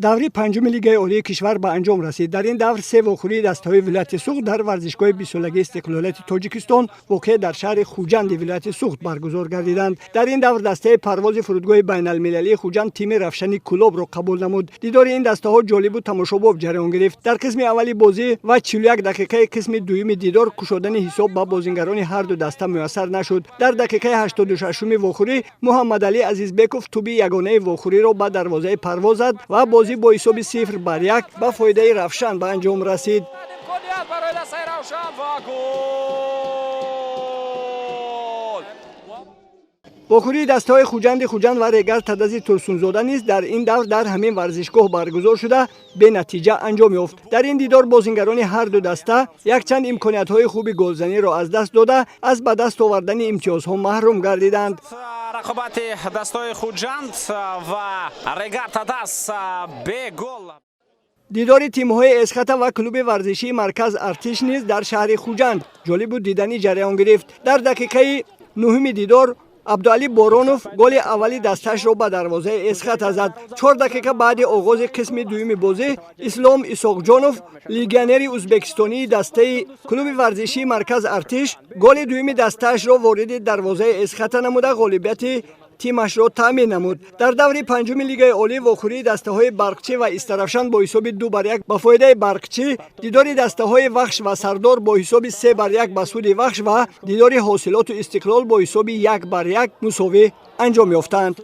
Даври панҷуми Лигаи олии кишвар ба анҷом расид. Дар ин давр се вохӯрии дастаҳои вилояти Суғд дар варзишгоҳи 20-солагии истиқлолияти Тоҷикистон, воқеъ дар шаҳри Хуҷанди вилояти Суғд, баргузор гардиданд. Дар ин давр дастаи Парвози фурудгоҳи байналмилалии Хуҷанд тими Равшани Кӯлобро қабул намуд. Дидори ин дастаҳо ҷолибу тамошобоб ҷараён гирифт. Дар қисми аввали бозӣ ва 41 дақиқаи қисми дуюми дидор кушодани ҳисоб ба бозингарони ҳарду даста муяссар нашуд. Дар дақиқаи 86-уми вохӯрӣ Муҳаммадалӣ Азизбеков туби ягонаи вохӯриро ба дарвозаи Парвоз зад ва бозӣ бо ҳисоби 0-1 ба фоидаи Равшан ба анҷом расид. Имконият барои дастаи Равшан ва гол! Вохӯрии дастаҳои Хуҷанди Хуҷанд ва Регар Тадази Турсунзода низ дар ин давр дар ҳамин варзишгоҳ баргузор шуда, бенатиҷа анҷом ёфт. Дар ин дидор бозингарони ҳарду даста якчанд имкониятҳои хуби голзаниро аз даст дода, аз ба даст овардани имтиёзҳо маҳрум гардиданд. Рақобати дастаҳои Хуҷанд ва Регар Тадаз бегол. Дидори тимҳои Эсхата ва клуби варзишии Марказ Артиш низ дар шаҳри Хуҷанд ҷолибу диданӣ ҷараён гирифт. Дар дақиқаи нуҳуми дидор Абдуалӣ Боронов голи аввали дастаашро ба дарвозаи Эсхата зад. 4 дақиқа баъди оғози қисми дуюми бозӣ Ислом Исоқҷонов, легионери узбекистонии дастаи клуби варзишии Марказ Артиш, голи дуюми дастаашро вориди дарвозаи Эсхата намуда, ғолибияти тимашро таъмин намуд. Дар даври панҷуми Лигаи олӣ вохӯрии дастаҳои Барқчӣ ва Истаравшан бо ҳисоби 2-1 ба фоидаи Барқчӣ, дидори дастаҳои Вахш ва Сардор бо ҳисоби 3-1 ба суди Вахш ва дидори Ҳосилоту Истиқлол бо ҳисоби 1-1 мусовӣ анҷом ёфтанд.